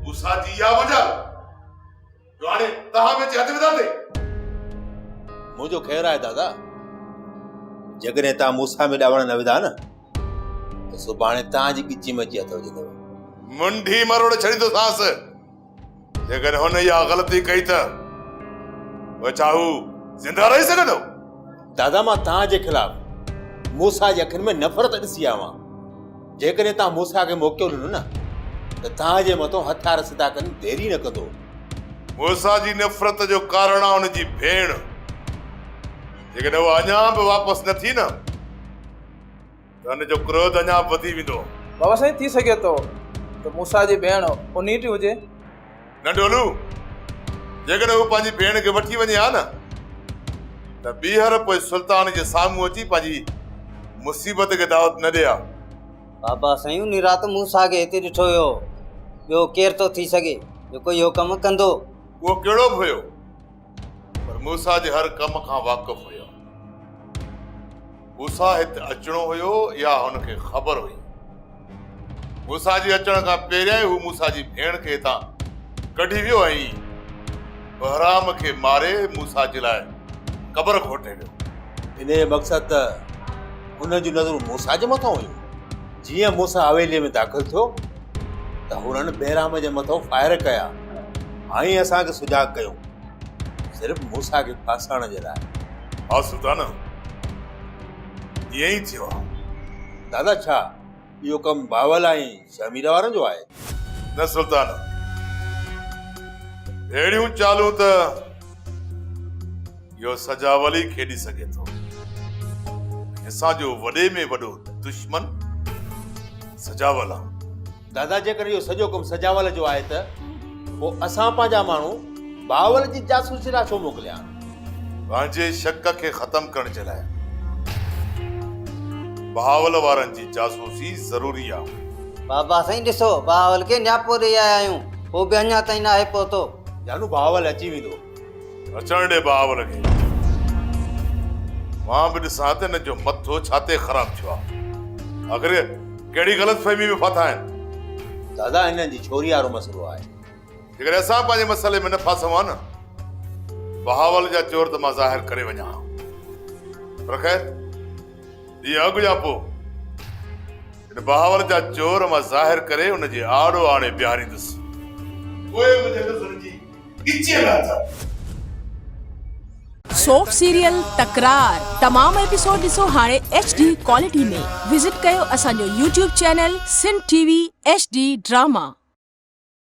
موسيٰ جي اها مجال جو هاڻي توهان به اچي هٿ وڌا ٿي. منهنجو خير آهي دادا، جيڪڏهن توهان موسيٰ ۾ ڏاوڻ نه وڌا نه ته سڀاڻي توهان جي ڳچي ۾ اچي هٿ وجهندو. منڍي مروڙي ڇڏيندوسانس، جيڪڏهن هن اها غلطي ڪئي ته پوء ڇا هو زنده رهي سگهندو؟ دادا مان توهان جي خلاف موسيٰ جي اکين ۾ نفرت ڏسي آيو آهيان. جيڪڏهن توهان موسيٰ کي موقعو ڏنو نه ته توهان جي مٿو هٿيار سڌا ڪرڻ دير ئي نه ڪندو. موسيٰ جي نفرت جو ڪارڻ آهي هن جي ڀيڻ. جيڪڏهن اها اڃا به واپس نه ٿي نه ته هن جو ڪروڌ اڃا به وڌي ويندو. بابا سائين ٿي سگهي ٿو ته موسيٰ جي ڀيڻ انهي ٽي هجي. نه ڍولو، جيڪڏهن هو پنهنجي ڀيڻ کي وٺي وڃي ها نه ته ٻيهر پوء سلطان جي سامهون اچي پنهنجي مصيبت کي دعوت نه ڏئي ها. بابا سائين انهي رات موسيٰ کي هتي ڏٺو ويو هو. ٻيو ڪير ٿو ٿي سگهي جيڪو اهو ڪم ڪندو. اهو ڪهڙو به هيو پر موسيٰ جي هر ڪم کان واقف هيو. موسيٰ هت اچڻو هيو اها هن کي خبر هئي. موسيٰ جي اچڻ کان پهريائين هو موسيٰ جي ڀيڻ کي هتان ڪڍي ويو ۽ بهرام کي ماري موسيٰ جي لاء قبر کوٽي ويو. انهيء مقصد ته انهن جون نظرون موسيٰ جي مٿان هيون. جيئن موسيٰ حويليء ۾ داخل ٿيو ته هنن بهرام جي مٿان فائر ڪيا ۽ اسان کي سجاڳ ڪيو، صرف موسيٰ کي ڦاسائڻ جي لاء. ها سلطان، ائين ئي ٿيو آهي. دادا ڇا اهو ڪم باول ۽ شهمير وارن جو آهي؟ نه سلطان، اهڙيون چالون ته اهو سجاول ئي کيڏي سگهي ٿو ۽ اسان جو وڏي ۾ وڏو دشمن سجاول آهي. دادا جيڪڏهن اهو سڄو ڪم سجاول جو آهي ته پوء اسان پنهنجا ماڻهو باول جي جاسوسي لاء ڇو موڪليا آهن؟ پنهنجي شڪ کي ختم ڪرڻ جي لاء بهاول وارن جي جاسوسي ضروري آ. بابا سائين ڏسو بهاول کي نياپو ڏئي آيا آهيون هو به اڃا تائين ناهي پهتو. جانو بهاول اچي ويندو. اچڻ ڏي بهاول کي. مان به ڏسان ته هن جو مٿو ڇا تي خراب ٿيو آ. آخر ڪهڙي غلط فهمي ۾ ڦاٿا آهن. دادا هنن جي ڇوري وارو مسئلو آهي. جيڪڏهن اسان پنهنجي مسئلي ۾ نه ڦاسون ها نه بهاول جا چور ته مان ظاهر ڪري وڃان ها. پر خير ڏينهن اڳ يا پوء هن بهاول جا چور مان ظاهر ڪري ان جي آڙو آڻي بيهاريندس. پوء وجهندس هن جي ڳچيء ۾ هٿ. سوپ سيريل تڪرار تمام ايپيسوڊ ڏسو هاڻي ايڇ ڊي ڪوالٽي ۾ وزٽ ڪيو اسان جو YouTube channel Sindh T V H D drama.